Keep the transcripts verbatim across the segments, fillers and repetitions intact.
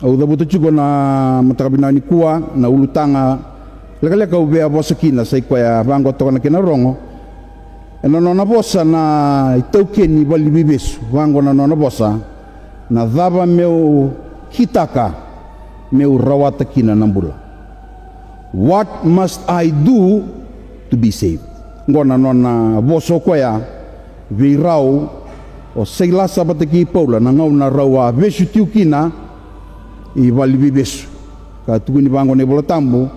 Au cavuta tiko na mataka vinaka nikua na ulutaga lekaleka au via vosa kina, sa i koya vaqo toka na kena rogo. Ena nona vosa na itaukei ni valeniveivesu, vaqo na nona vosa: Na cava meu kitaka meu rawata kina na bula? What must I do to be saved? Qo na nona vosa o koya vei rau o Sailasa vata kei Paula na gauna rau a vesu tiko kina i valeniveivesu. Ka tukuni vaqo na iVola Tabu,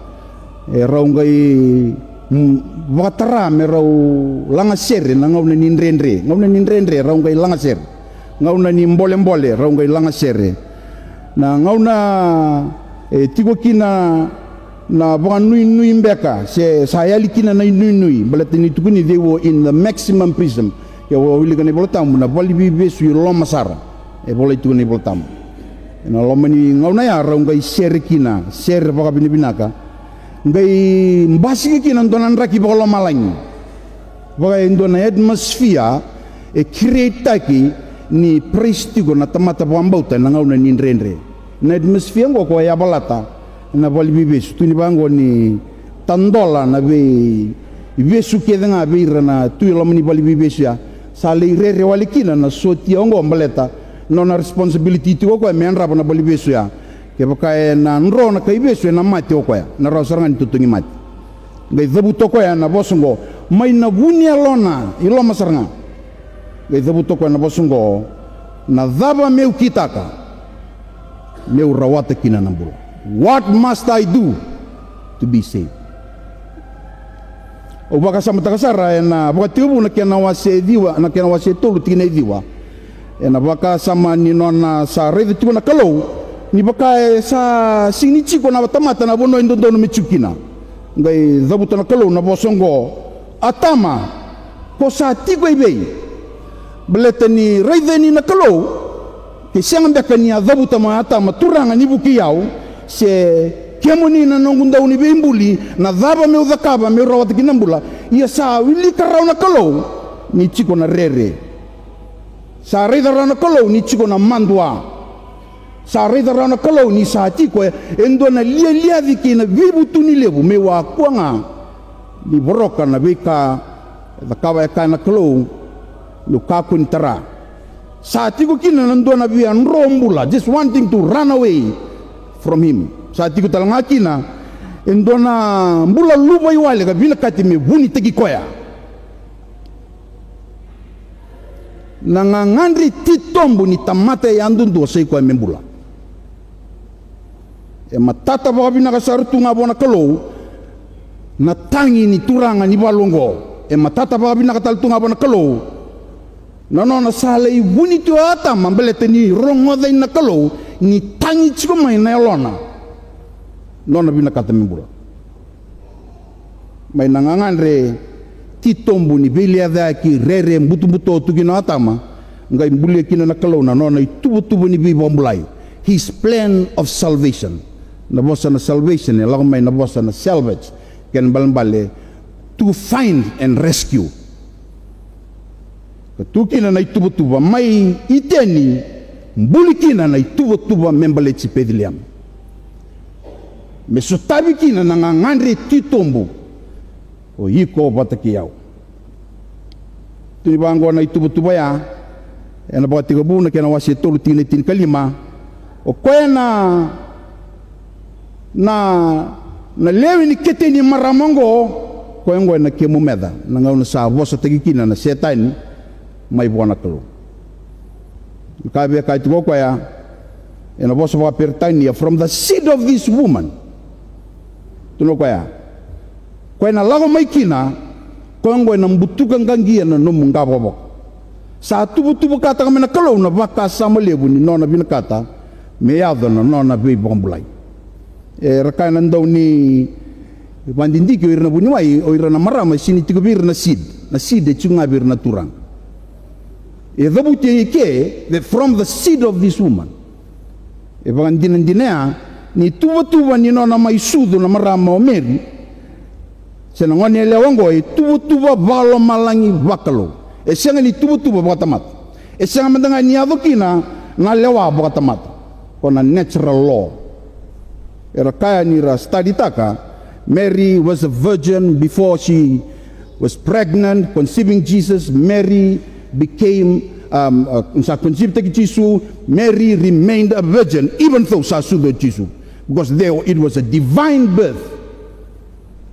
e rau qai, mm, vakatara me rau lagasere na gauna ni dredre. Gauna ni dredre rau qai lagasere. Gauna ni bolebole rau qai lagasere. Na gauna e tiko kina na vakanuinui beka se sa yali kina na inuinui, baleta ni tukuni they were in the maximum prison. Ke o wilika na iVola Tabu, na valeniveivesu i loma sara. E volai tiko na iVola Tabu. Ena loma ni gauna ya rau qai sere kina, sere vakavinavinaka. Qai basika kina dua na draki vakalomalagi. Vaka e dua na atmosphere e create-taki ni praise tiko na tamata vakabauta ena gauna ni dredre. Na atmosphere oqo ko yavalata ena valeniveivesu. Tukuni vaqo ni tadola na veivesu kece ga vei ira na tu e loma ni valeniveivesu ya. Sa lai rere wale kina na sotia oqo baleta nona responsibility tiko o koya me yadrava na valeniveivesu ya. Kevaka ena dro na kaivesu ena mate o koya, na rawa sara ga ni totogi mate. Qai cavuta o koya na vosa oqo mai na vu ni yalona i loma sara ga. Qai cavuta o koya na vosa oqo: Na cava meu kitaka meu rawata kina na bula? What must I do to be saved? Au vakasamataka sara ena Vakatekivu na kena wase ciwa, na kena wase tolu tikina e ciwa. Ena vakasama ni nona sa raica tiko na Kalou ni vaka e sa sega ni tiko na tamata na vanua e dodonu me tiko kina. Qai cavuta na Kalou na vosa oqo: Atama, ko sa tiko i vei? Baleta ni raica yani na Kalou, ke sega beka ni a cavuta mai o Atama, Turaga, ni vukei au, se kemuni na noqu dau ni veibuli, na cava meu cakava meu rawata kina na bula? Ia sa wilika rawa na Kalou ni tiko na rere. Sa raica rawa na Kalou ni tiko na madua. Sa raica rawa na Kalou ni sa tiko e, e dua na lialiaci kei na veivutuni levu meu a kua ga ni voroka na veika e cakava e kaya na Kalou meu kakua ni tara. Sa tiko kina na dua na via dro bula, just wanting to run away from him. Sa tiko tale ga kina e dua na bula luvaiwale ka vinakati me vunitaki koya. Na gagadre titobu ni tamata yadudua sa i koya me bula. E matata vakavinaka sara tu ga vua na Kalou na tagi ni turaga ni valu oqo. E matata vakavinaka tale tu ga vua na Kalou na nona sa lai vuni tu o Atama baleta ni rogoca na Kalou ni tagi tiko mai na yalona. Nona vinakata me bula. Mai na gagadre titobu ni veilecayaki, rere, butobuto tu kina o Atama, qai bulia kina na Kalou na nona ituvatuva ni veivakabulai. His plan of salvation. Na vosa na salvation e lako mai na vosa na salvage, kena ibalebale to find and rescue. Ka tu kina na ituvatuva mai Iteni, buli kina na ituvatuva me baleti Peceliema. Me sotavi kina na gagadre titobu, o iko vata kei au. Tukuni vaqo na ituvatuva ya ena Vakatekivu na kena wase tolu tikina e tinikalima. O koya na, na, na lewe ni kete ni marama oqo, koya oqo ena kemu meca, na gauna sa vosataki kina na Setani mai vua na Kalou. Ka via kaya tiko o koya ena vosa vakaperitania, from the seed of this woman. Tukuna o koya, koya na lako mai kina, koya oqo ena butuka qaqia na nomu qavokavoka. Sa tuvatuvakataka mai na Kalou na vakasama levu ni nona vinakata me yaco na nona veivakabulai. Era kaya na dau ni vakadidike, o ira na vuniwai, o ira na marama e sega ni tiko vei ira na seed. Na seed e tiko ga vei ira na turaga. E cavuti e ke, the, from the seed of this woman. E vakadinadina ya ni tuvatuva ni nona mai sucu na marama o Meri, se na gone yalewa oqo, e tuvatuva vakalomalagi vakalou. E sega ni tuvatuva vakatamata. E sega mada ga ni yaco kina na lewa vakatamata. Ko na natural law. Era kaya ni ra study taka, Mary was a virgin before she was pregnant, conceiving Jesus. Mary became, um, uh, sa conceive taki Jisu. Mary remained a virgin, even though sa sucu o Jisu. Because there it was a divine birth.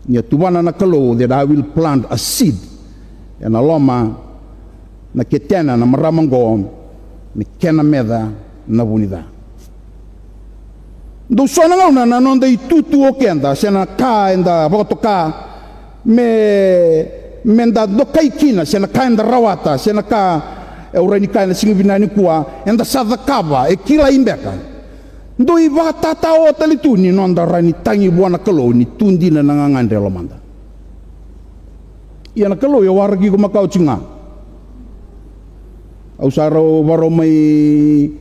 Ni a tuvana na Kalou that I will plant a seed. Ena loma na ketena na marama oqo, me kena meca na vu ni ca. Dou so na gauna na noda itutu o keda, se na ka eda vakatoka me, me da dokai kina, se na ka eda rawata, se na ka e au rai ni kaya na siga vinaka nikua, eda sa cakava, e kilai beka. Dou ivakatatao tale tu ni noda rai ni tagi vua na Kalou ni tu dina na gagadre e lomada. Ia na Kalou e waraki iko makawa tiko ga. Au sa rau varau mai,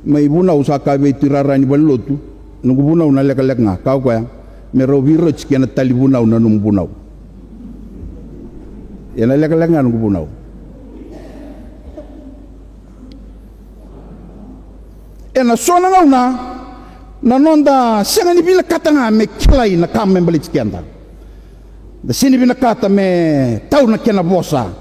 mai vunau sa ka vei tu rara ni valelotu. Noqu vunau na lekaleka ga, ka o koya. Me rau viroti kena tali vunau na nomu vunau. Ia na lekaleka ga noqu vunau. Ena so na gauna, na noda sega ni vinakata ga me kilai na ka me baleti keda. Da sega ni vinakata me tau na kena vosa.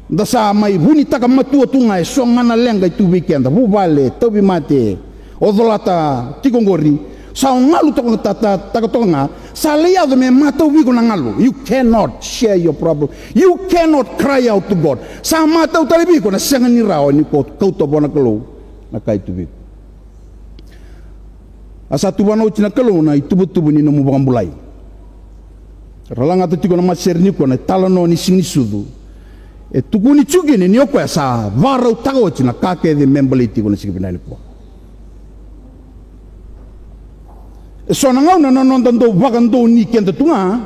Da sa mai vunitaka matua tu ga e so ga na leqa e tu vei keda. Vuvale, tauvimate, o colata tiko oqori. Sa o galu toka, ta, ta, taka toka ga. Sa lai yaco me matau vei iko na galu. You cannot share your problem. You cannot cry out to God. Sa matau tale vei iko na sega ni rawa ni ko kauta vua na Kalou na ka e tu vei iko. A sa tuvana oti na Kalou na ituvatuva ni nomu vakabulai. Ra lagata tiko na matasere nikua na italanoa ni Siga ni Sucu. E tukuni tiko kina ni o koya sa vakarautaka oti na ka kece me baleti iko na siga vinaka nikua. E so na gauna na noda dau vakadonui keda tu ga,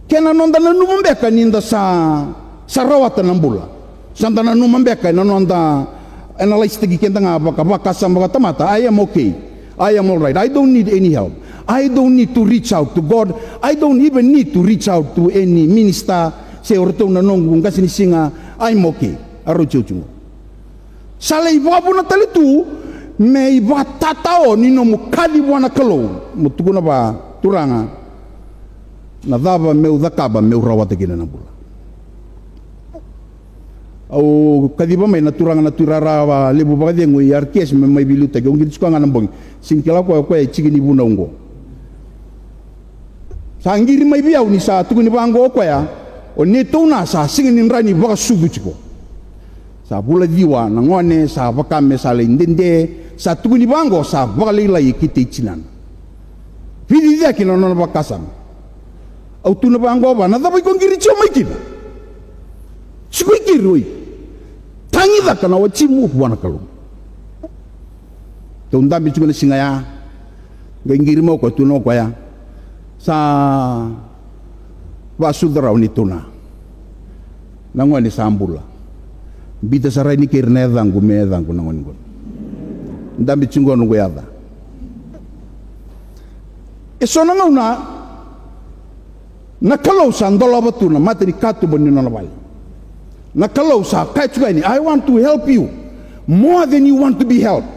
kei na noda nanuma beka ni da sa, sa rawata na bula. Sa da nanuma beka ena noda, ena laisitaki keda ga vaka, vakasama vakatamata, I am okay. I am all right. I don't need any help. I don't need to reach out to God. I don't even need to reach out to any minister. Se o ratou na noqu qase ni siga, I'm okay. A rau tiko tiko. Sa lai vakavuna tale tu me ivakatatao ni nomu kaci vua na Kalou. Mo tukuna vua, Turaga, na cava meu cakava meu rawata kina na bula? Au kaciva mai na turaga na Tui Rarava Levu vakacegu i R T S me mai veiliutaki. Au qiri tiko ga na bogi. Sega ni kila o koya, o koya e tiki ni vunau oqo. Sa qiri mai vei au ni sa tukuni vaqo o koya, o neitou na sa sega ni dra ni vakasucu tiko. Sa vula ciwa na gone, sa vaka me sa lai dede, sa tukuni vaqo sa vakalailai e kete i tinana. Vici cake na nona vakasama. Au tukuna vaqo vua, na cava iko qiri tiko mai kina? Siko i kiri oi. Tagicaka na watimu vua na Kalou. Tou dabe tiko na siga ya. Qai qiri mai o koya, tukuna o koya, sa vakasucu rawa ni tou na. Na gone sa bula. Biuta sara yani kei ira na yacaqu me yacaqu na gone qo. Dabe tiko qo noqu yaca. E so na gauna, na Kalou sa dolava tu na mata ni katuba ni nona vale. Na Kalou sa kaya tiko yani, I want to help you more than you want to be helped.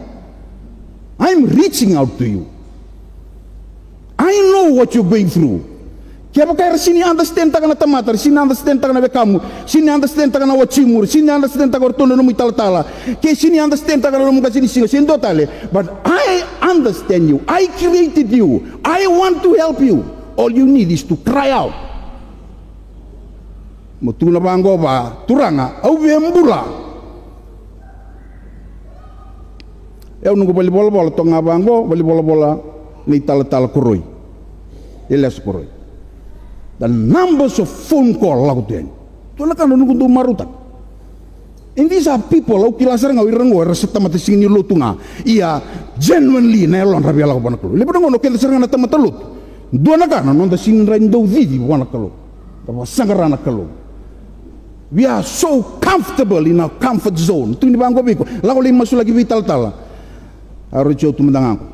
I'm reaching out to you. I know what you're going through. Kevaka era sega ni understand taka na tamata, era sega ni understand taka na wekamu, sega ni understand taka na watimu, era sega ni understand taka o ratou na nomu italatala, ke sega ni understand taka na nomu qase ni siga, sega ni dua tale. But I understand you. I created you. I want to help you. All you need is to cry out. Mo tukuna vaqo vua, Turaga, au via bula. E au noqu valenivolavola toka ga vaqo, valenivolavola ni talatala koroi. E lesu koroi. The numbers of phone call lako tu yani. Dua na ka na noqu dau marautaka. And these are people, au kila sara ga o ira qo era sa tamata siga ni lotu ga. Ia, genuinely na yalodra via lako vua na Kalou. Levu na gauna o keda sara ga na tamata lotu. Dua na ka na noda sega ni dau cici vua na Kalou. Da vakasaqara na Kalou. We are so comfortable in our comfort zone. Tukuni vaqo vei iko, lako lai masulaki vei talatala. A roti au tu mada ga qo.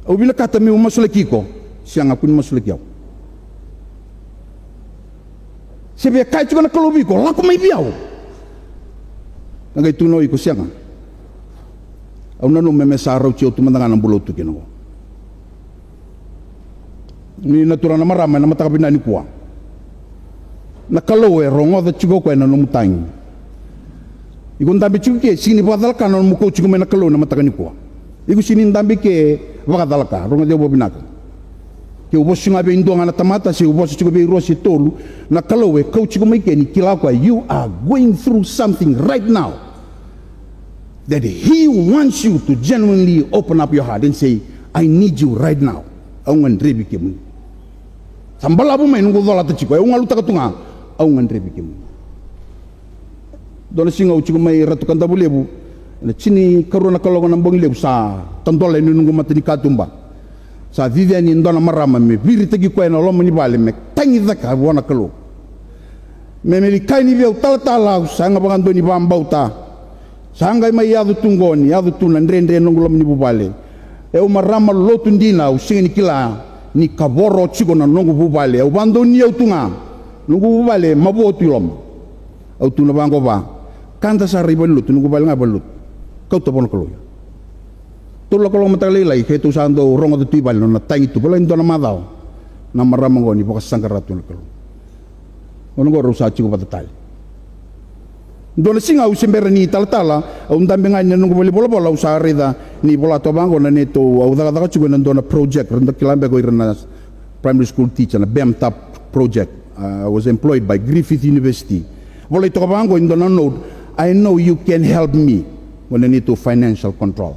Au vinakata meu masulaki iko. Sega, kua ni masulaki au. Se via kaya tiko na Kalou vei iko, lako mai vei au. A qai tukuna o iko, sega. Au nanuma me sa rauti au tu mada ga na bula au tu kina oqo. Ni na turaga, na marama, ena mataka vinaka nikua, na Kalou e rogoca tiko o koya na nomu tagi. Iko dabe tiko ke, sega ni vakacalaka na nomu kauti iko mai na Kalou ena mataka nikua. Iko sega ni dabe ke vakacalaka, rogoci au vakavinaka. Ke o vosa tiko ga vei dua ga na tamata, se o vosa tiko vei rua se tolu, na Kalou e kauti iko mai ke ni kila o koya you are going through something right now that he wants you to genuinely open up your heart and say, "I need you right now." Au gadrevi kemuni. Sa balavu mai noqu colata tiko, au galutaka tu ga, au gadrevi kemuni. Dua na siga au tiko mai Ratu Kadavulevu, ena tinikarua na kaloko na bogi levu, sa tadola yani noqu matanikatuba. Sa cici yani e dua na marama me viritaki koya ena loma ni vale me tagicaka vua na Kalou. Me, me vei kaya ni vei au, "Talatala, au sa yaga vakadua ni vakabauta. Sa qai mai yaco tu qo, ni yaco tu na dredre ena noqu loma ni vuvale. Au marama lotu dina, au sega ni kila ni kavoro tiko na noqu vuvale. Au vakadonui au tu ga. Noqu vuvale mavoa tu i loma." Au tukuna vaqo, "Vaka, kada sara i valenilotu, noqu vale ga i valenilotu. Kauta vua na Kalou." Tolu na kaloko mataka lailai, keitou sa dau rogoca tu i vale na nona tagi tu, voleka ni dua na macawa, na marama oqo ni vakasaqara tu na Kalou. Gauna oqo rau sa tiko vata tale. Dua na siga au se bera ni talatala, au dabe ga yani ena noqu valenivolavola, au sa raica ni vola toka vaqo na neitou, au cakacaka tiko ena dua na project, ra dau kila beka o ira na primary school teacher, na BAMTAP project. Uh, I was employed by Griffith University. Volai toka vaqo e dua na note, "I know you can help me." Qo na neitou financial control.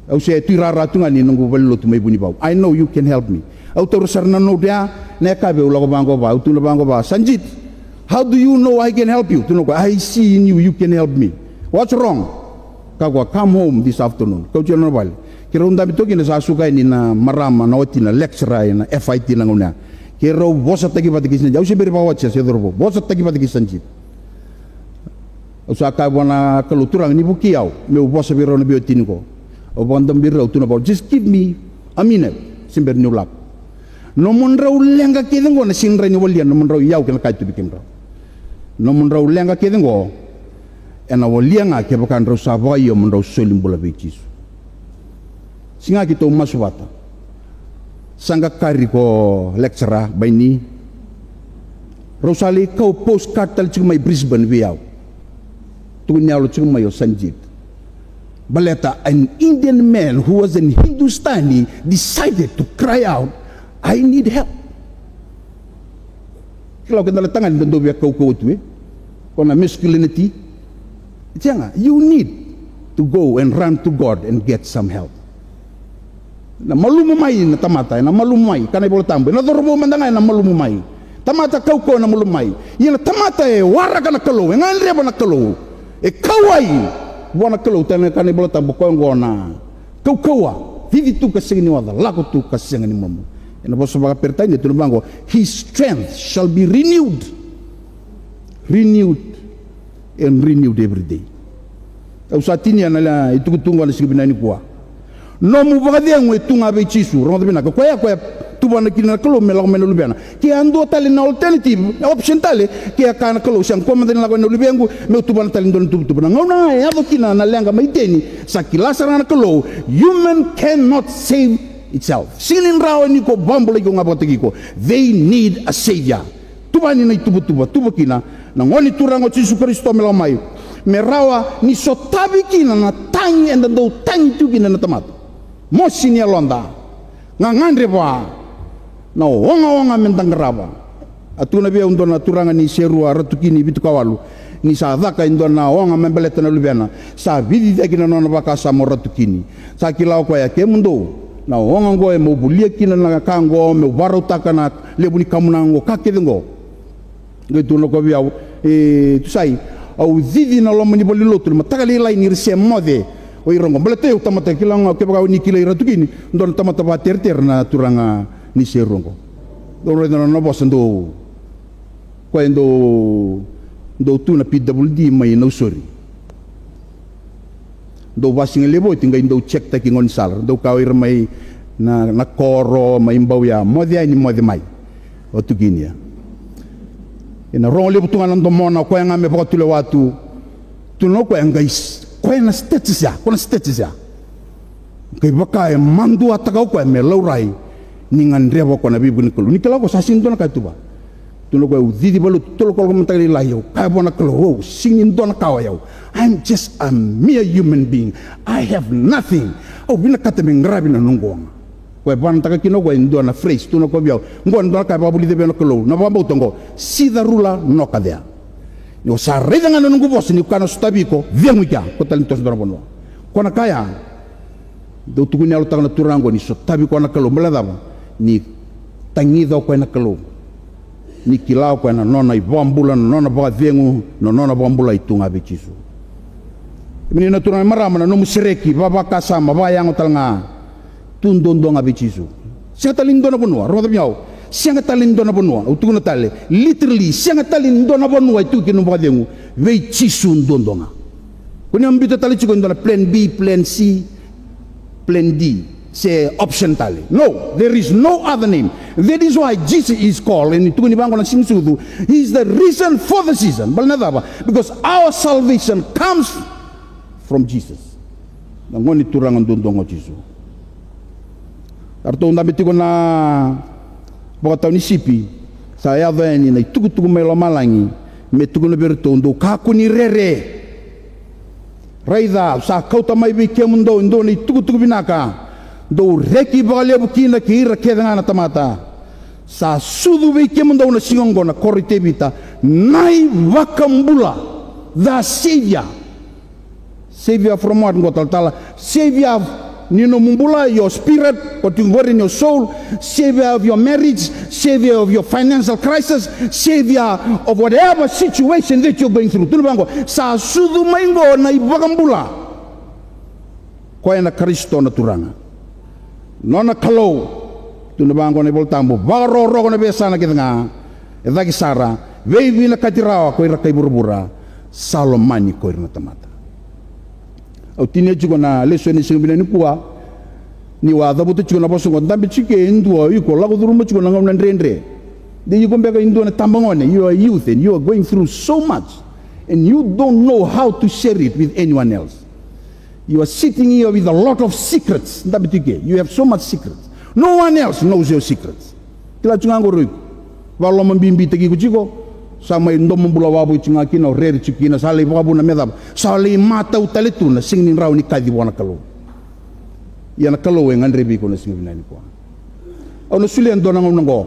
Au se tuirara tu ga ni noqu valenilotu mai Vunivau. "I know you can help me." Au taura sara na note ya, na yakavi au lako vaqo vua, au tukuna vaqo vua, "Sanjit, how do you know I can help you?" Tukuna o koya, "I see in you, you can help me." "What's wrong?" Kaya o koya, "Come home this afternoon." Kauti au i nona vale. Keirau dabe toka kina, sa suka yani na marama, na watina, lecturer ena FIT na gauna ya. Keirau vosataki vata kei Sanjit. Au se bera ni vakawati se cauravou. Vosataki vata kei Sanjit. Au sa kaya vua na Kalou, "Turaga, ni vukei au meu vosa vei rau na veiwatini qo." Au vakadaberi rau, tukuna vaqo, "Just give me a minute." Se bera niu lako. Nomudrau leqa kece qo na sega ni rawa ni walia nomudrau iyau kei na ka e tu vei kemudrau. Nomudrau leqa kece qo ena walia ga kevaka drau sa vakaio mo drau soli bula vei Jisu. Siga keitou masu vata. Sa qai kari ko lecturer Baini. Rau sa lai kau postcard tale tiko mai Brisbane vei au. Tukuni yalo tiko mai o Sanjit. Baleta an Indian man who was an Hindustani decided to cry out, "I need help." Kila o keda na tagane da dau via kaukauwa tu, e? Ko na masculinity. Sega, you need to go and run to God and get some help. Na malumu mai na tamata, ena malumu mai, kaya na iVola Tabu, ena cauravou mada ga ena malumu mai. Tamata kaukauwa ena malumu mai. Ia na tamata e waraka na Kalou, e gadreva na Kalou, e kauwai vua na Kalou, kaya na iVola Tabu, koya oqo na kaukauwa, cici tu ka sega ni oca, lako tu ka sega ni malumalumu. Ena vosa vakaperitania e tukuna vaqo, "His strength shall be renewed." Renewed and renewed every day. Au sa tinia na itukutuku oqo na siga vinaka nikua. Nomu vakacegu e tu ga vei Jisu, rogoca vinaka, koya, koya tuvana kina na Kalou me lako mai na Luvena. Ke a dua tale na alternative, na option tale, ke a kaya na Kalou, "Sega, kua mada ni lako yani na luvequ, meu tuvana tale e dua na tuvatuva." Na gauna ga e yaco kina na leqa mai Iteni, sa kila sara ga na Kalou, human cannot save itself. Sega ni rawa ni ko vakabulai iko ga vakataki iko. They need a savior. Tuvani na ituvatuva, tuva kina na Gone Turaga o Jisu Karisito me lako mai, me rawa ni sotavi kina na tagi eda dau tagi tu kina na tamata. Mosi ni yaloda, gagadre vua na ogaoga meda qarava. A tukuna vei au dua na turaga ni Serua, Ratu Kini Vitukawalu, ni sa caka e dua na oga me baleta na luvena, sa vici cake na nona vakasama o Ratu Kini. Sa kila o koya, kemudou, na oga oqo e meu volia kina na ka oqo, meu vakarautaka na levu ni kamunaga oqo, ka kece oqo. Qai tukuna o koya vei au, e, Tusai, au cici na loma ni valenilotu na mataka lailai ni ra se moce o ira oqo. Baleta au tamata, kila ga, kevaka o ni kilai Ratu Kini, dua na tamata vakateretere na turaga ni Serua oqo. Dou raica na nona vosa, dou, koya dou, dou tu na PWD mai Nausori. Dou vakasigalevu oti qai dou check-taki gaunisala, dou kaya o ira mai na, na koro, mai Bauya, moce yani, moce mai. O Tukini ya. Ena rogo levu tu ga na domona, o koya ga me vakatulewa tu. Tukuna o koya e qai s-, koya na status ya, koya na status ya. Qai vaka e maduataka o koya me laurai ni gadreva o koya na veivuke ni Kalou. Ni kila o koya sa sega ni dua na ka e tu vua. Tukuna o koya, au cici vakalevu, totolo koya mataka lailai, au kaya vua na Kalou, au sega ni dua na ka o yau. I'm just a mere human being. I have nothing. Au vinakata me qaravi na noqu oga. Koya e vakanataka kina o koya e dua na phrase, tukuna o koya vei au, oqo e dua na ka e vakavulica vei au na Kalou, na vakabauta oqo, see the ruler, nor there. Ni o sa raica ga na noqu vosa, niu kaya na sotavi iko, cegu i kea, ko tale ni toso dua na vanua. Ko na ka ya, dau tukuni yalotaka na turaga oqo ni sotavi koya na Kalou, baleta na cava? Ni tagica o koya na Kalou. Ni kila o koya na nona iVakabula, na nona vakacegu, na nona vakabulai tu ga vei Jisu. Kemuni na turaga, marama, na nomu sereki, vakavakasama, vakayago tale ga, tu duadua ga vei Jisu. Sega tale ni dua na vanua, rogoca vei au. Sega tale ni dua na vanua, au tukuna tale. Literally, sega tale ni dua na vanua e tu kina nomu vakacegu, vei Jisu duadua ga. Ko ni a biuta tale tiko e dua na plan B, plan C, plan D, se option tale. No, there is no other name. That is why Jesus is called, e tukuni vaqo na Siganisucu, he is the reason for the season. Baleta na cava? Because our salvation comes from Jesus. Na Gone Turaga duadua ga o Jisu. Eratou dabe tiko na vakatau ni sipi, sa yaco yani na itukutuku mai lomalagi me tukuna vei iratou, dou kakua ni rere. Raica, au sa kauta mai vei kemudou e dua na itukutuku vinaka, dou reki vakalevu kina kei ira kece ga na tamata. Sa sucu vei kemudou na siga oqo na koro i Tevita na iVakabula, the Savior. Savior from what? Qo talatala. Savior ni nomu bula, your spirit, ko tiko qori, your soul. Savior of your marriage. Savior of your financial crisis. Savior of whatever situation that you're going through. Tukuna vaqo, sa sucu mai qo na iVakabula. Koya na Karisito na Turaga. Nona Kalou, tukuna vaqo na iVolatabu, vakarokoroko na veiyasana kece ga e cake sara, veivinakati rawa ko ira kai vuravura, sa lomani ko ira na tamata. Au tinia tiko na lesoni ni siga vinaka nikua, niu a cavuta tiko na vosa oqo, dabe tiko e dua o iko lako curuma tiko na gauna dredre. De iko beka e dua na tabagone, you are youth and you are going through so much, and you don't know how to share it with anyone else. You are sitting here with a lot of secrets. Dabe tiko e, you have so much secrets. No one else knows your secrets. Kila tiko ga qori o iko. Vakalomabibitaki iko tiko. Sa mai domobula wavoki tiko ga kina, o rere tiko kina, sa lai vakavuna me cava? Sa lai matau tale tu na sega ni rawa ni kaci vua na Kalou. Ia na Kalou e gadrevi iko na siga vinaka nikua. Au na solia e dua na gauna oqo.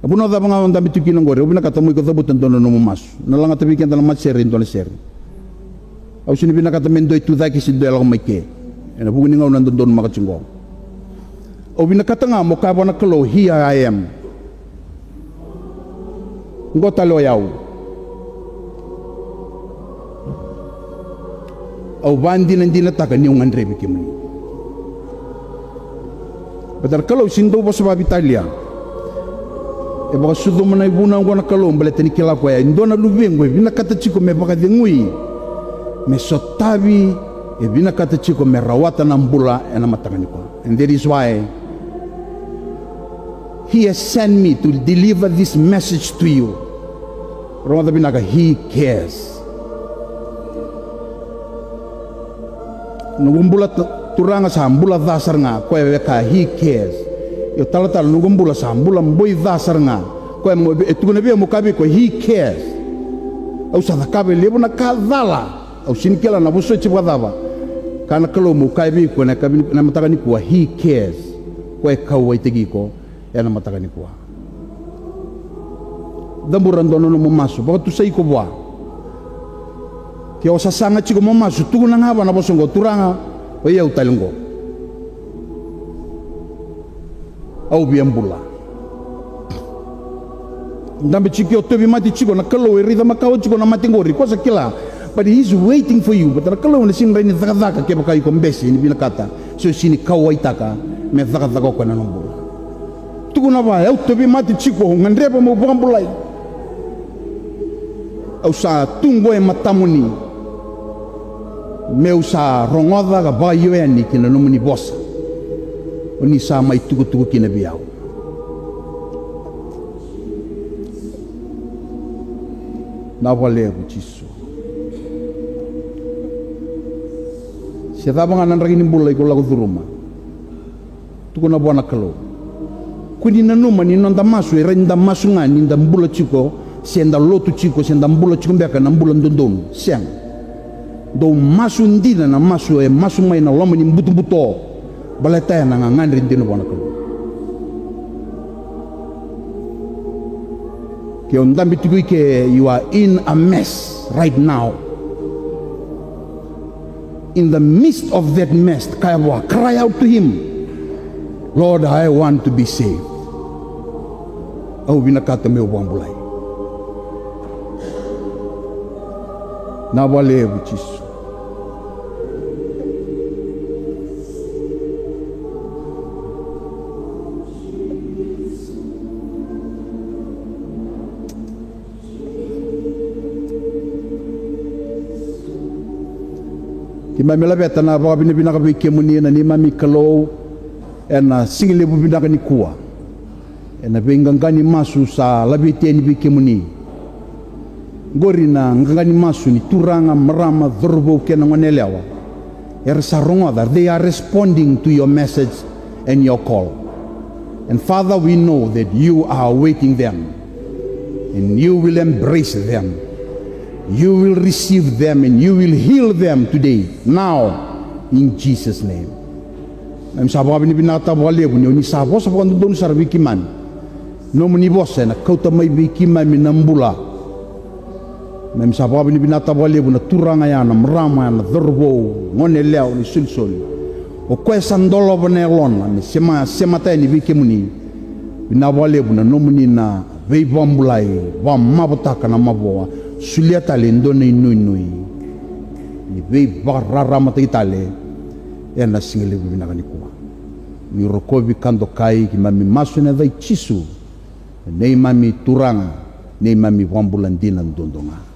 Na vanua cava ga o dabe tiko kina oqori, au vinakata mo iko cavuta e dua na nomu masu. Na lagata vei keda na matasere e dua na sere. Au sega ni vinakata me dua e tu cake se dua e lako mai ke. Ena vuku ni gauna e dodonu maka tiko oqo. Au vinakata ga mo kaya vua na Kalou, here I am. Oqo tale o yau. Au vakadinadinataka niu gadrevi kemuni. Baleta na Kalou sega ni dau vosa vakaveitalia. E vakasucuma na ivunau oqo na Kalou baleta ni kila o koya e dua na luvequ e vinakata tiko me vakacegui, me sotavi, e vinakata tiko me rawata na bula ena mataka nikua. And that is why He has sent me to deliver this message to you. Rogoca vinaka, He cares. Noqu bula, turaga, sa bula ca sara ga, koya e kaya He cares. Io talatala, noqu bula sa bula boi ca sara ga, koya e tukuna vei au mo kaya vei koya He cares. Au sa cakava e levu na ka cala. Au sega ni kila na vosoti vakacava. Kaya na Kalou meu kaya vei iko ena mataka nikua, He cares. Koya e kauwaitaki iko ena mataka nikua. Cabora e dua na nomu masu, vakatusai iko vua. Ke o sasaga tiko mo masu, tukuna ga vua na vosa oqo, Turaga, o i au tale oqo. Au via bula. Dabe tiko, o tauvimate tiko, na Kalou e raica makawa tiko na mate qori, ko sa kila. But He is waiting for you. But na Kalou ena sega ni rawa ni cakacaka kevaka iko bese ni vinakata se o sega ni kauwaitaka me cakacaka o koya na nomu bula. Tukuna vua, au tauvimate tiko, au gadreva meu vakabulai. Au sa tu qo e matamuni meu sa rogoca ka vakaio yani ki na nomuni vosa. O ni sa mai tukutuku kina vei au. Na vakalevu Jisu. Se cava ga na draki ni bula iko lako curuma, tukuna vua na Kalou. Kua ni nanuma ni noda masu e rairai da masu ga ni da bula tiko, se da lotu tiko, se da bula tiko beka na bula dodonu. Sega. Dou masu dina na masu e masu mai na loma ni butobuto. Baleta ena gagadre dina vua na Kalou. Ke o dabe tiko i ke, you are in a mess right now. In the midst of that mess, kaya vua, cry out to him, "Lord, I want to be saved." Au vinakata meu vakabulai. Na vakalevu Jisu. Keimami laveta na vakavinavinaka vei kemuni na neimami Kalou ena siga levu vinaka nikua. Ena veiqaqa ni masu sa laveti yani vei kemuni. Qori na qaqa ni masu ni turaga, marama, cauravou kei na goneyalewa. Era sa rogoca, they are responding to your message and your call. And Father, we know that you are awaiting them. And you will embrace them. You will receive them and you will heal them today, now, in Jesus' name. Keimami sa vakavinavinakataka vakalevu ni o ni sa vosa vakadodonu sara vei keimami. Nomuni vosa ena kauta mai vei keimami na bula. Keimami sa vakavinavinakataka vakalevu na turaga ya, na marama ya, na cauravou, goneyalewa, na isolisoli. O koya sa dolava na yalona me sema, semata yani vei kemuni. Vinaka vakalevu na nomuni na veivakabulai, vakamavotaka na mavoa, solia tale e dua na inuinui ni veivakararamataki tale ena siga levu vinaka nikua. Ni rokovi ka dokai, keimami masu ena yaca i Jisu, neimami Turaga, neimami Vakabula dina duadua ga.